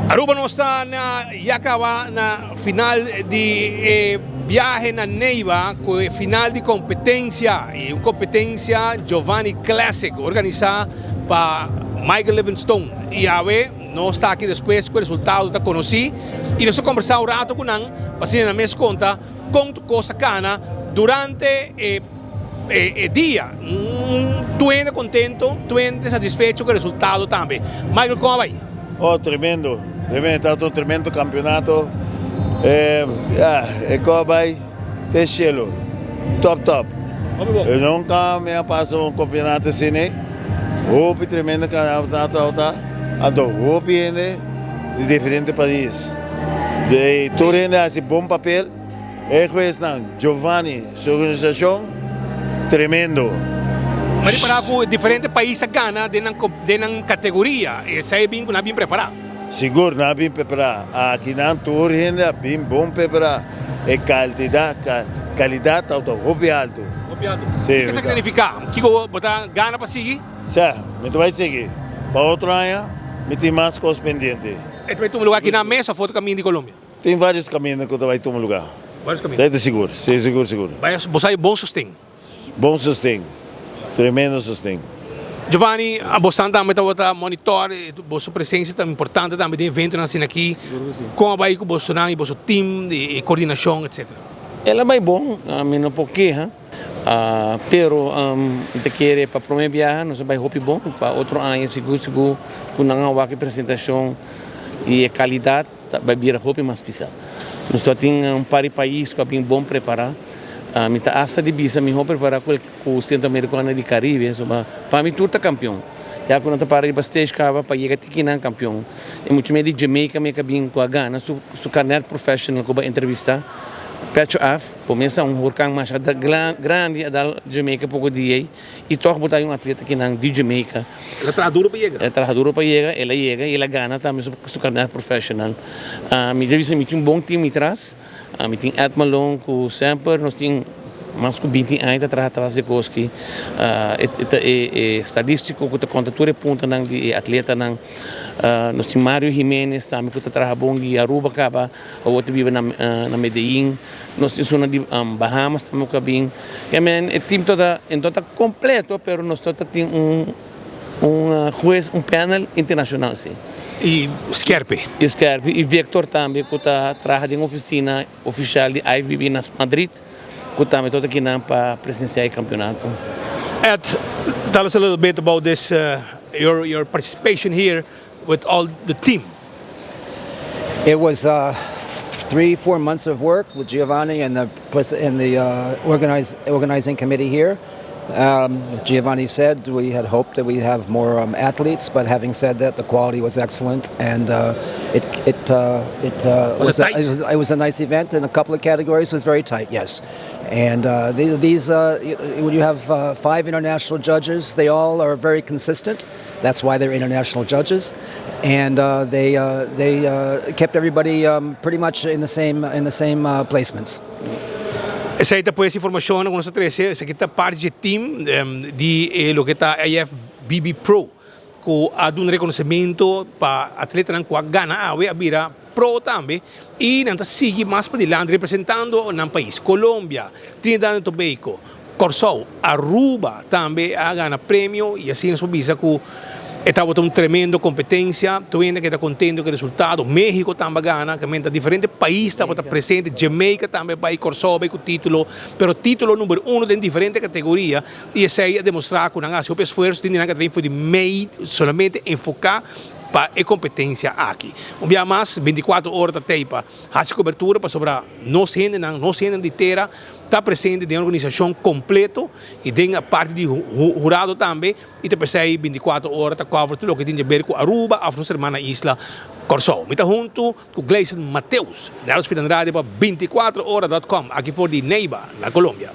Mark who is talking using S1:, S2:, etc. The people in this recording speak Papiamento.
S1: Aruba nos ta na ya caba na final di e biahe na Neiva cu e final di competencia y un competencia Giovanni Classic organisa pa Michael Livingstone y awe nos ta aki despues cu e resultado ta conoci y nos ta combersa un rato cu nan pa asina nan mes conta con tur cos a cana durante e e dia. Tur hende contento, tur hende satisfecho cu e resultado tambe. Michael, con a bay?
S2: Oh, tremendo, tremendo, tabata un tremendo campeonato. Ya, e cos a bay te cielo, top top. Nunca mi a pasa un campeonato asina, hopi tremendo campeonato tabata, anto hopi hende di diferente pais, tur hende a haci bon papel. E huesnan, Giovanni, su organisashon tremendo.
S1: M'a ripará ku diferente pais a gana den nan den nan kategoria. Esei a bin ku nan a bin prepará.
S2: Sigur nan a bin prepará. Aki nan tur hende a bin bon prepará. E kaltidat, kalidat tabata hopi altu.
S1: Hopi altu. Si. Kiko esaki ta nifiká? Kiko bo ta gana pa sigui?
S2: Sa, mi ta bai sigui. Pa otro aña mi tin mas kos pendiente.
S1: E ta bai tuma lugá aki nan mes òf otro kaminda di Colombia?
S2: Tin varios caminda cu ta bay tuma lugar.
S1: Varios caminda.
S2: Esey ta sigur, si sigur sigur.
S1: Bay bo sa bon sosten.
S2: Bon sosten, tremendo sosten.
S1: Giovanni, bosan tambe tabata monitor, boso presencia ta importante tambe den eventonan asina aki.
S3: Sigur cu si.
S1: Con a bay cu bosonan y boso team di coordinacion etcetera?
S3: El a bay bon, mi no por keha, pero mi ta kere pa prome biaha nos a bay hopi bon, pa otro aña sigur sigur cu nan a wak e presentacion y e calidad. Ta bai bira hopi mas pisá. Nos ta tin un par di pais ku a bin bon prepará. Mi ta asta di bisa mihó prepará ku ku Sentro Amerikano di Karibe. Pasobra pa mi tur ta kampion. Ya ku nan ta para riba stage kaba pa yega te kinan kampion. E mucha mei di Jamaica mi a bin ku a gana su su karnet professional ku bo a entrevistá. Pecho af, por mesa un hurkan masha grandi a dal Jamaica poko dia ei. I tòg bo ta un atleta kinan di Jamaica.
S1: El a traha duro pa yega.
S3: El a traha duro pa yega, el a yega i el a gana tambe su karnèt profeshonal. Mi ta bisa mi tin un bon tim mi tras. Mi tin Ed Malone ku semper nos tin mas ku binti aña ta traha tras di kos ki. E ta e stadístiko ku ta konta tur e puntonan di e atletanan. Nos tin Mario Jimenez tambe ku ta traha bon di Aruba kaba, awor ta biba na Medellin. Nos tin esuna di Bahamas tambe ku a bin. Ke men e team ta e no ta kompleto pero nos ta tin un un hues un panel internashonal si.
S1: I skerpi.
S3: I skerpi i Victor tambe ku ta traha den ofisina ofishal di IFBB na Madrid ku tambe ta kinan pa presensia e kampionato.
S1: Ed, tell us a little bit about this your your participation here with all the team.
S4: It was 3, 4 months of work with Giovanni and the and the organizing committee here. As Giovanni said, we had hoped that we'd have more athletes, but having said that, the quality was excellent, and it
S1: Was
S4: was
S1: it
S4: a,
S1: tight?
S4: it was a nice event in a couple of categories. It was very tight, yes. And these, when you have five international judges, they all are very consistent. That's why they're international judges, and they kept everybody pretty much in the same placements.
S1: Esey ta pues informacion cu nos a trece, esaki ta parti di team di loke ta IFBB Pro, cu a duna reconocimento pa atletanan cu a gana awe a bira pro tambe y nan ta sigui mas padilanti representando nan pais. Colombia, Trinidad and Tobago, Corsou, Aruba tambe a gana premio y asina nos por bisa cu e tabata un tremendo competencia. Tur hende a keda contento cu e resultado. Mexico tambe a gana, caminda diferente pais tabata presente, Jamaica tambe a bay, Corsou a bay cu titulo, pero titulo number uno den diferente categoria y esey a demostra cu nan a haci hopi esfuerzo, tin di nan a train for di mei solamente enfoca pa e competencia aki. Un bia mas, 24 ora ta tey pa haci cobertura pasobra nos hendenan, nos hendenan di tera ta presente den organisacion completo y den parti di hurado tambe y ta pesey 24 ora ta cover tur loke tin di haber cu Aruba of nos hermana isla Corsou. Mi ta hunto cu Gleison Mateus, Nelson Andrade pa 24ora.com aki for di Neiva na Colombia.